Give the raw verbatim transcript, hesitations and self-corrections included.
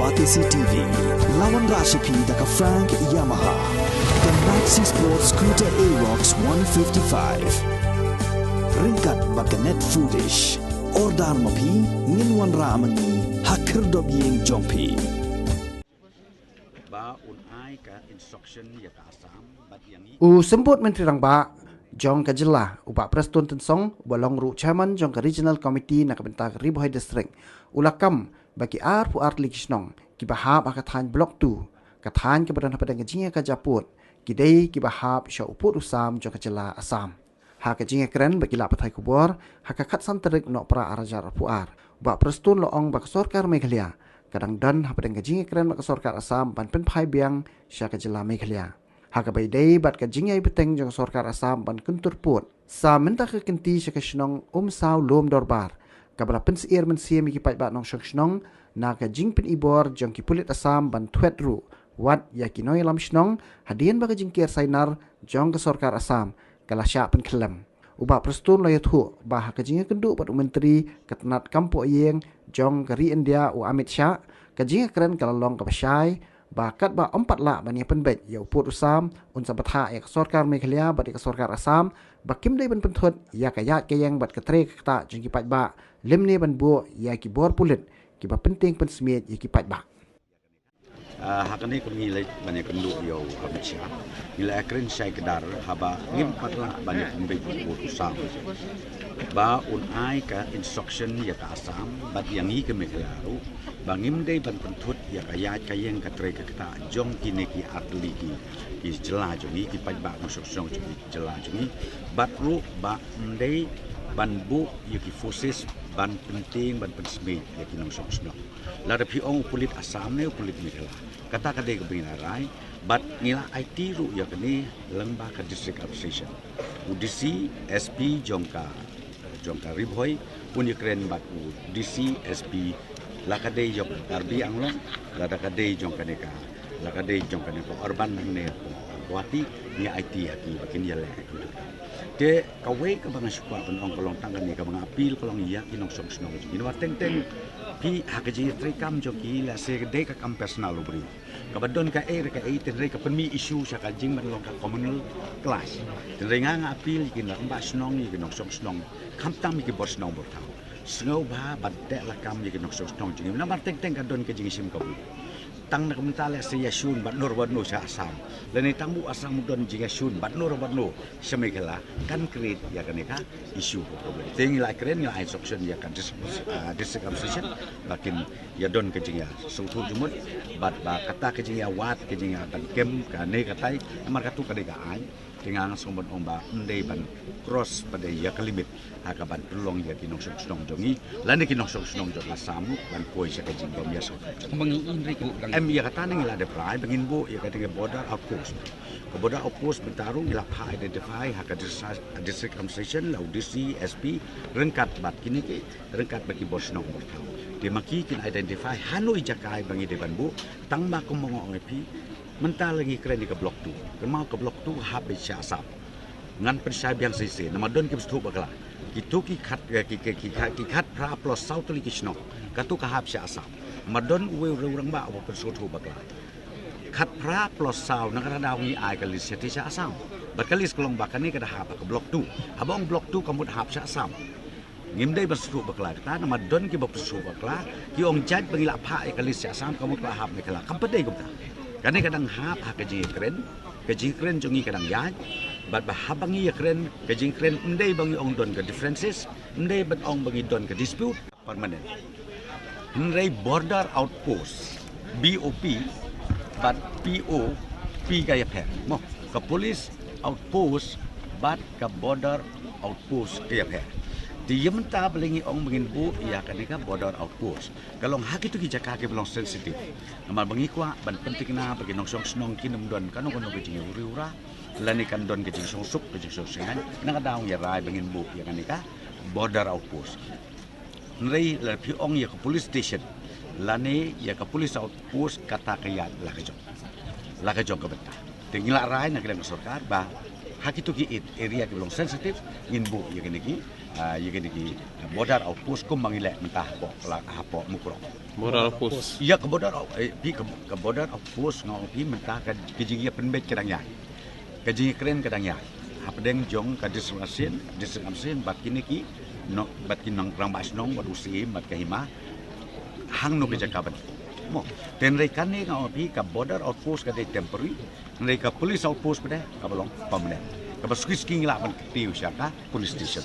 Batesi T V, la wanrah sha phi da ka Frank Yamaha, ka Maxi Sport Scooter Aerox one fifty-five. Ryngkat bad ka Net Foodish. Order ma phi, ngin wanrah ma ngi ha khyrdop ïing jong phi. Ba un ai ka instruction ïa ka Assam bad ïa ngi. U Symbud Myntri Rangbah jong ka jylla, u Bah Prestone Tynsong, uba long ruh chairman jong ka Regional Committee na ka bynta ka Ri Bhoi District, u la kam ba ki arphew ar tylli ki shnong kiba hap ha ka thaiñ Block two, ka thaiñ kaba don hapdeng ka jingïakajia pud, ki dei kiba hap sha u pud u sam jong ka jylla Assam. Ha ka jingïakren bad ki lad pathai khubor ha ka khatsan tarik Nohprah arhajar arphew ar, u Bah Prestone u la ong ba ka sorkar Meghalaya ka dang don hapdeng ka jingïakren bad ka sorkar Assam ban pynphai biang sha ka jylla Meghalaya. Ha kaba ïadei bad ka jingïai bteng jong ka sorkar Assam ban kyntur pud, sa mynta ka kynti sha ka shnong Umsaw Lum Dorbar, kaba la pynsyier mynsiem ïa ki paidbah nongshong shnong na ka jingpynibor jong ki pulit Assam ban thwet ruh wat ïa ki nongïalam shnong, hadien ba ka jingker sainar jong ka sorkar Assam ka la shah pynkhyllem. U Bah Prestone u la ïathuh ba ha ka jingïakynduh bad u Myntri ka tnat kam poh ïing jong ka ri India, u Amit Shah, ka jingïakren ka la long kaba shai, ba katba ym pat lah ban ïa pynbeit ïa u pud u sam, un sa bthah ïa ka sorkar Meghalaya bad ïa ka sorkar Assam ba kim dei ban pynthut ïa ka ïaid ka ïeng bad ka trei ka ktah jong ki paidbah, lymne ban buh ïa ki bor pulit kiba pyntieng pynsmiej ïa ki paidbah. Ah, ha kane ka ngi leit ban ïakynduh ïa u Amit Shah, ngi la ïakren shai kdar haba ngim pat lah ban ïa pynbeit ïa u pud u sam ba un ai ka instruction ïa ka Assam bad ïa ngi ka Meghalaya ruh ba ngim dei ban pynthut ïa ka ïaid ka ïeng ka trei ka ktah jong kine ki artylli ki, ki jylla jong ngi, ki paidbah nongshong shnong jong ngi, jylla jong ngi, bad ruh ba ym dei ban buh ïa ki forces ban pyntieng ban pynsmiej ïa ki nongshong shnong. Lada phi ong u pulit Assam ne u pulit Meghalaya, kata ka dei kaba ngi la rai, bad ngi la aiti ruh ïa kane lyngba ka District Administration, u D C, S P jong ka, jong ka Ri Bhoi, un ïakren bad u D C, S P, la ka dei jong ka Karbi Anglong, lada ka dei jong kane ka, la ka dei jong kane ka urban hangne Guwahati, ngi aiti ha ki ba kin ïaleh ha ki. Te kawei kaba nga sngewkwah ban ong ka long tang kane, kaba nga appeal ka long ïa ki nongshong shnong jong ngi. Namar teng teng phi ha ka jingïatreikam jong ki, lehse ka dei ka kam personal u briew, kaba don kaei re kaei, tynrai ka pynmih issue sha ka jingban long ka communal clash. Tynrai nga, nga appeal ïa ki rangbah shnong, ïa ki nongshong shnong, khamtam ïa ki bor shnong bor thaw, sngewbha ban teh lakam ïa ki nongshong shnong jong ngi. Namar teng teng ka don ka jingïashim kabu. Tang na ka bynta lehse ïashun bad no bad no sha Assam, lane tang ba u Assam u don jingïashun bad no bad no sha Meghalaya, kan create ïa kane ka issue, ka problem. Te ngi la kren, ngi la ai instruction ïa ka dis-, ah, District Administration ba kin ïa don ka jingïasngewthuh jingmut bad ba kata ka jingïawad, ka jingïadonkam kane katai, namar katto ka dei ka aiñ. Te nga nga sngewbha ban ong ba ym dei ban cross pat ïa ka limit ha kaban pynlong ïa ki nongshong shnong jong ngi lane ki nongshong shnong jong Assam ruh ban poi sha ka jingbym ïasngewthuh. Kumba ngi in ri ku dang em ïa kata ne ngi la dep rai ba ngin buh ïa kata ka border outpost. Ka border outpost mynta ruh ngi la phah identify ha ka distri-, District Administration, la u D C, S P, ryngkat bad kine ki, ryngkat bad ki bor shnong bor thaw. Te ma ki kin identify hano i jaka ba ngi dei ban buh, tang ba kumba nga ong ïa phi, mynta la ngi kren ïa ka Block two. Kynmaw ka Block two ka hap beit sha Assam. Ngan pynshai biang shisha, namar don kiba sngewthuh bakla. Kito ki khat, eh, ki, ki, ki, ki, ki khatphra plus saw tylli ki shnong, kato ka hap sha Assam. Namar don uwei u rangbah uba pynsngewthuh bakla. Khatphra plus saw, na kata ka daw ngi ai ka list shatei sha Assam. Bad ka list ka long ba kane ka da hap ha ka Block two. Haba ong Block two ka mut hap sha Assam. Ngim dei ban sngewthuh bakla kata, namar don kiba pynsngewthuh bakla, ki ong jait ba ngi la phah ïa ka list sha Assam ka mut ka la hap Meghalaya. Kam pat dei kumta. Kane ka dang hap ha ka jingïakren, ka jingïakren jong ngi ka dang ïaid, bad ba haba ngi ïakren, ka jingïakren ym dei ba ngi ong don ka differences, ym dei ban ong ba ngi don ka dispute permanent. Hynrei border outpost, B O P bad P O P ka ïapher. Mo, ka police outpost bad ka border outpost ka ïapher. Te ïa mynta balei ngi ong ba ngin buh ïa kane ka border outpost? Ka long ha kito ki jaka kiba long sensitive. Namar ba ngi kwah ban pynthikna ba ki nongshong shnong kin ym don kano kano ka jingïauri ura, lane kan don ka jingshongsuk, ka jingshongsuk. Na kata ka daw ngi rai ba ngin buh ïa kane ka border outpost. Hynrei lada phi ong ïa ka police station lane ïa ka police outpost, kata ka ïaid la ka jong, la ka jong ka bynta. Te ngi la rai na ka liang ka sorkar ba Ha kito ki area kiba long sensitive ngin buh ïa kine ki, ah, ïa kine ki border outpost kumba ngi leh mynta hapoh, hapoh Mukroh. Border outpost. Ïa ka border out-, eh, phi ka, ka border outpost nga ong phi mynta ka, ka jingïapynbeit ka dang ïai. Ka jingïakren ka dang ïai. Hapdeng jong ka District Council, District Council bad kine ki, no, bad ki nong, rangbah shnong bad u C M bad ka hima. Hangno ka jaka ban. Mo, te hynrei kane nga ong phi ka border outpost ka dei temporary. Hynrei ka police outpost pat de kaba long permanent. Kaba suki suki ngi lah ban kyntiew sha ka police station.